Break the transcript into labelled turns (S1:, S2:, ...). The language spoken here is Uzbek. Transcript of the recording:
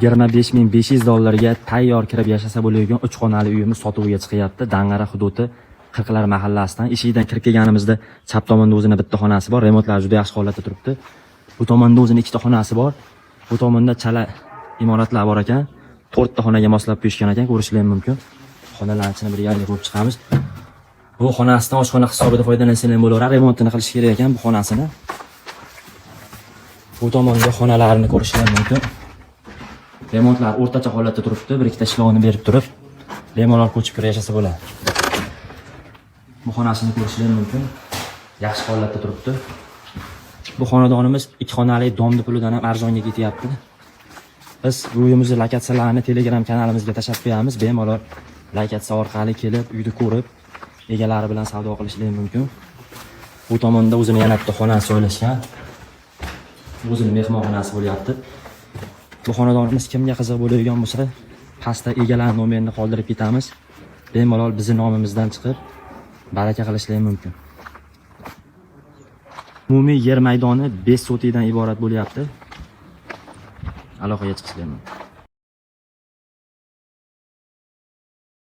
S1: 25 500 dollarga tayyor kirib yashasa bo'ladigan 3 xonali uyimiz sotuvga chiqyapti. Dang'ara hududi, Qirqlar mahallasidan. Eshigidan kirib kelganimizda chap tomonda o'zini bitta xonasi bor. Remontlari juda yaxshi holatda turibdi. Bu tomonda o'zini ikkita xonasi bor. Bu tomonda chala imoratlar bor ekan. To'rtta xonaga moslab qo'yishgan ekan, ko'rishlar mumkin. Xonalarning ichini birgalikda ko'rib chiqamiz. Bu xonasidan oshxona hisobida foydalansa ham bo'laveradi. Remontini qilish kerak ekan bu xonasini. Bu tomonda xonalarini ko'rishlar mumkin. Remontlar o'rtacha holatda turibdi. Bir ikkita ishlovini berib turib, bemalol ko'chib kirib yashasa bo'ladi. Bu xonasini ko'rishlar mumkin. Yaxshi holatda turibdi. Bu xonadonimiz ikki xonali дом ni pulidan ham arzonga ketyapti. Biz bu uyimizni lokatsiyalarini Telegram kanalimizga tashlab qo'yamiz. Bemalol lokatsiya orqali kelib, uyni ko'rib, egalari bilan savdo qilishlari mumkin. Bu tomonda o'zini yana bitta xonasi joylashgan. O'zini mehmonxonasi bo'lyapti. Bu xonadonimiz kimga qiziq bo'ladigan bo'lsa, pastda egalar nomerini qoldirib ketamiz. Bemalol bizni nomimizdan chiqib, baraka qilishlari mumkin. Umumiy yer maydoni 5 sotikdan iborat bo'lyapti. Aloqaga chiqishlari mumkin.